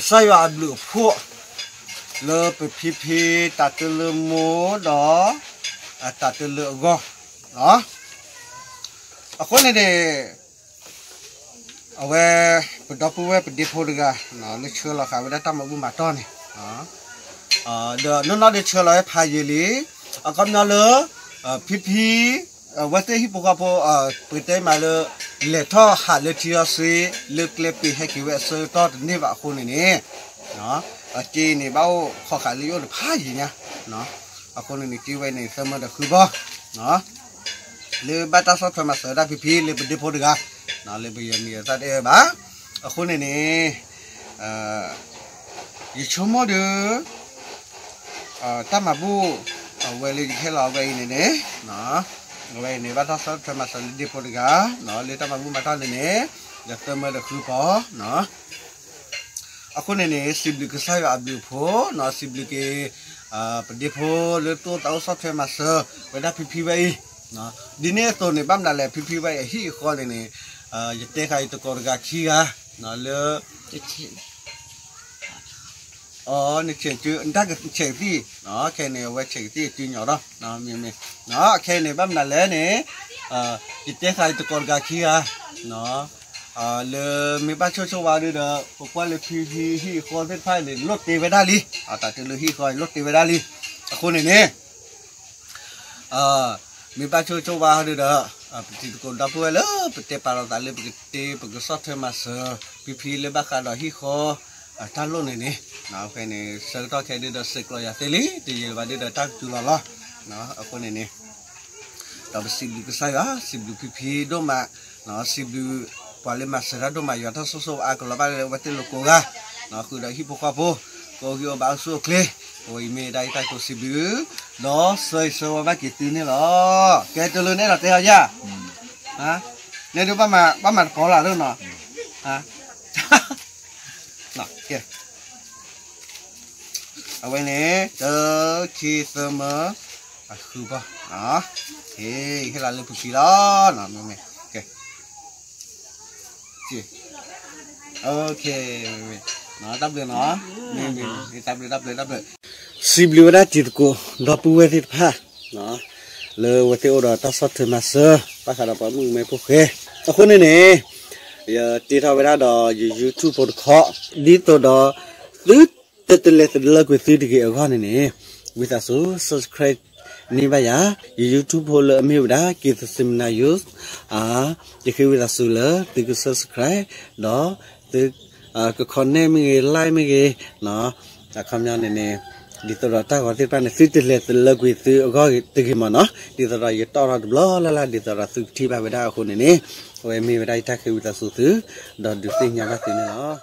ကစၢ်ယွၤအဘျုးအဖှိၣ် လၢပဖံဖံတၢ်တလၢမိၢ်ဒီး တၢ်တလၢအဂီၢ်, အဃိန့ၣ်န့ၣ် အဝဲ ပဒီပုၢ်ဝဲၢ်ပဒ့ဖိတဂၤ လၢဆှၢလီၤဃာ်ဝဲဒၣ်တၢ်မၤဘူၣ်မၤတီၢ်န့ၣ် ဒီးနီၢ်နီၢ်ဒုးဆှၢလီၤဝဲဖးယံာ်လံ, အခီပညီလၢ ဖံဖံ အဝဲသ့ၣ်ဟံၣ်ဖိဃီဖိ ပတဲမးလၢ လဲၤထီၣ်ဟးလၢထံအီၤစ့ လၢကျဲပ့ၤဟဲက့ၤဝဲအဆၢကတီၢ်တန့ၢ်ဘၣ်အဃိန့ၣ်န့ၣ် အက့န့ၣ် ဘၣ်အိၣ်ခိးဃာ်လၢယအိၣ်တဖးယံာ်ညါ, အဃိန့ၣ်န့ၣ် က့ဝဲန့ၣ် သၢမၢဒီးဃုဘီ လၢဘၣ်တၢ်ဆီၣ်ထွဲမၤစၢၤဒၣ်ဖံဖံလၢပဒ့ဖိတဂၤ လၢပယီၤမံၤအသးတအဲၣ်ဘၣ်, အဃိန့ၣ်န့ၣ် ယဆိကမိၣ်ဒီး တၢ်မၤဘူၣ် အဝဲလၢယကဟဲလီၤအဝဲအံၤန့ၣ်န့ၣ် အဝဲအံၤန့ၣ် ဘၣ်တၢ်ဆီၣ်ထွဲမၤစၢၤလၢဒ့ဖိတဂၤ လၢတၢ်မၤဘူၣ်မၤတီၢ်န့ၣ်န့ၣ် ဒီးသၢမၢဒီးဃုပီ အဃိန့ၣ်န့ၣ် စံးဘျုးကစၢ်ယွၤအဘျုးအဖှိၣ်, စံးဘျုးက့ၤ ပဒ့ဖိလၢတၢ်အိၣ်ဆီၣ်ထွဲမၤစၢၤဝဲဒၣ်ဖံဖံဝဲအံၤ, ဒ်န့ၣ်အသိးန့ၣ် ဘၣ်မနုၤလဲၣ် ဖံဖံဝဲအံၤအဟံၣ်အဃီန့ၣ်န့ၣ် ယတဲဃာ်ယတံၤသကိးတဂၤခံဂၤ လၢ နဆဲးကသံၣ်, ခဲအံၤန့ၣ် အဝဲဆဲးကသံၣ်အစုညီဒီး မ့မ့ၢ် ခဲအံၤန့ၣ် ဘၣ်မနုၤလဲၣ်န့ၣ် ယတဲဃာ်ယတံၤသကိးတဂၤခံဂၤ လၢမ့ၢ်ဘၣ်ဆိၣ်ဆိၣ်ဝါဒုဒီး ပကွၢ်လၢဖံဖံဟံၣ်အဃီသ့ၣ်တဖၣ်န့ၣ် လိၣ်တ့ဝဲဒၣ်လံ, တၢ်တလၢဟံၣ်အဃီန့ၣ် လိၣ်တ့ဝဲဒၣ်လံ, အဃိန့ၣ်န့ၣ် မ့ၢ်ဘၣ်ဆိၣ်ဆိၣ်ဝါဒုဒီး ပတံၤသကိးဒီပုၢ်ဝဲၢ်လၢပတဲပာ်လီၤသးလၢပကတ့ပကဆီၣ်ထွဲမၤစၢၤ ဖံဖံလၢဘၣ်ဃးဒီးဟံၣ်ဃီ တၢ်လိၣ်န့ၣ်န့ၣ် ဖဲန့ၣ် ဆၢကတီၢ်ခဲဒုဒီးစ့းကျိးယၤသ့လံ တယံာ်ဘၣ်ဒုဒီးတၢ်ကတုၤလီၤလီၤ, အဃိန့ၣ်န့ၣ် ဒီးပစံးဘျုးကစၢ်ယွၤ စံးဘျုးဖံဖံဒိၣ်မး, စံးဘျုးပှၤလၢမၤစၢၤတၢ်ဒိၣ်မး ယွၤတၢ်ဆိၣ်ဂ့ၤအါကလီၤဘၣ်လၢအဝဲသ့ၣ်လိၤကိးဂၤ, ဃုာ်ဒီးဟံၣ်ဖိဃီဖိ ကိးဂၤအိၣ်ဘၣ်အိၣ်ဆူၣ်အိၣ်ချ့, အဝဲအံၤမ့ၢ်ဒၣ်ယတၢ်ကိးစံးဘျုး, ဒီးဆၢဂ့ၤဆၢဝါဘၣ်က့ၤသုန့ၣ်လီၤ. ကဲတလၢန့ၣ်လီၤတဲအီၤယၤ, န့ၣ်ဒုးဘၣ်မၤတပီၤလၢ်လၢနီၤ, ကဲ အဝဲန့ၣ် တၢ ခံ သၢ မၢ အဃုဘီ, ဟ့ၣ် ဟ့ၣ်လီၤလၢပူၤခံလီၤ, မ့မ့ၢ် ကဲ တၢ်ဘျုးနီၤ, မ့မ့ၢ် တၢ်ဘျုး တၢ်ဘျုး တၢ်ဘျုး, စံးဘျုးဝဲဒၣ်တံၤသကိးဒီပုၢ်ဝဲၢ်သ့ၣ်တဖၣ် လၢအဝဲသ့ၣ်အိၣ်ဒီးတၢ်ဆီၣ်ထွဲမၤစၢၤ ဘၣ်ဃးဒီးပှၤမုၣ်ကမဲဖိဃဲ, အဃိန့ၣ်န့ၣ် ယတ့ထီၣ်ဝဲဒၣ်ဒီးယ YouTube ဖိတခီ, ဒ်သိးဒီး သုတတလဲၤတလၢကွံာ်သုတဂ့ၤအဂီၢ်န့ၣ်န့ၣ် ဝံသးစူၤ subscribe န့ၢ်ဘၣ်ယၤ ယ YouTube ဖိလၢအမ့ၢ်ဝဲဒၣ် က့ၤသစ့မနၤ ယိၣ် ယဃ့ဝံသးစူၤလၢသုက subscribe ဒီးသု က comment မ့ၢ်ဂ့ၤ like မ့ၢ်ဂ့ၤ, အခီပညီန့ၣ်န့ၣ် ဒ်သိးဒီးတၢ်ဂီၤသ့ၣ်တဖၣ်န့ၣ် သုတလဲၤတလၢကွံာ်သုအဂီၢ်တဂ့ၤမၢ်နီၤ, ဒ်သိးဒီးယတီၣ်ထီၣ်တဘျီလၢ်လၢ် ဒ်သိးဒီးသုကထံၣ်ဘၣ်ဝဲဒၣ်အဃိန့ၣ်န့ၣ် အဝဲမ့ၢ်ဝဲဒၣ်ယတၢ်ဃ့ဝံသးစူၤသု ဒီးဒုးသ့ၣ်ညါဘၣ်သုန့ၣ်လီၤ.